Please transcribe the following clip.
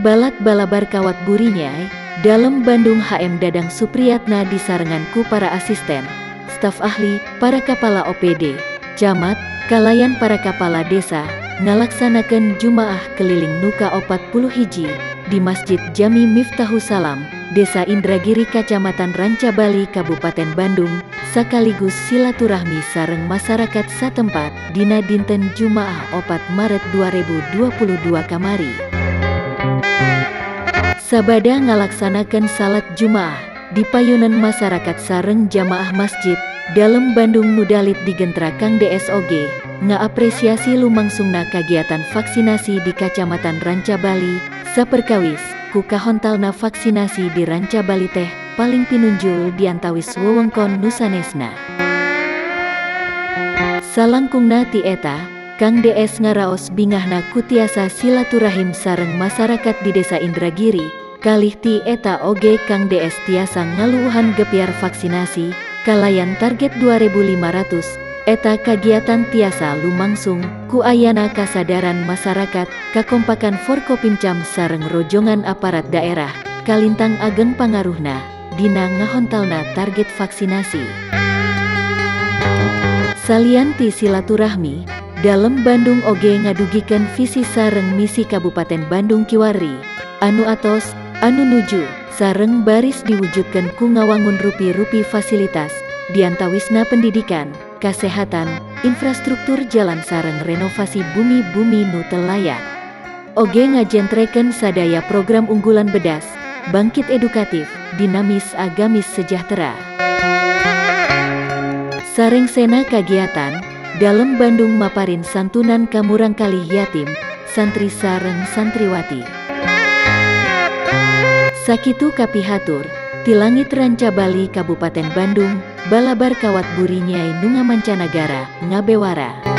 Balat balabar kawat burinyai, Dalem Bandung HM Dadang Supriyatna disarengan ku para asisten, staf ahli, para kepala OPD, camat, kalayan para kepala desa, ngalaksanakeun Jumaah keliling nu ka-41 di Masjid Jami Miftahus Salam, Desa Indragiri, Kacamatan Rancabali, Kabupaten Bandung, sekaligus silaturahmi sareng masyarakat satempat dina dinten Jumaah 4 Maret 2022 kamari. Sabada ngalaksanakeun salat Jumaah di payunan masyarakat sareng jamaah masjid, Dalem Bandung nu dalit digentra Kang DS oge ngaapresiasi lumangsungna kagiatan vaksinasi di Kacamatan Rancabali, saperkawis ku kahontalna vaksinasi di Rancabali teh paling pinunjul diantawis wewengkon nu sanesna. Salangkungna ti eta, Kang DS ngaraos bingahna ku tiasa silaturahim sareng masyarakat di Desa Indragiri, kalih ti eta oge Kang DS tiasa ngaluuhan gebyar vaksinasi, kalayan target 2500. Eta kagiatan tiasa lumangsung ku ayana kasadaran masyarakat, kakompakan Forkopimcam sareng rojongan aparat daerah, kalintang ageng pangaruhna dina ngahontalna target vaksinasi. Salian ti silaturahmi, Dalem Bandung oge ngadugikeun visi sareng misi Kabupaten Bandung kiwari, anu atos, anu nuju, sareng baris diwujudkeun ku ngawangun rupi-rupi fasilitas, diantawisna pendidikan, kesehatan, infrastruktur jalan sareng renovasi bumi-bumi nu teu layak. Oge ngajentrekeun sadaya program unggulan bedas, bangkit edukatif, dinamis, agamis, sejahtera. Sarengsena kagiatan, Dalem Bandung maparin santunan ka murangkalih yatim, santri sareng santriwati. Sakitu kapihatur, ti langit Rancabali, Kabupaten Bandung, balabar kawat burinyai nu ngamancanagara, ngabewara.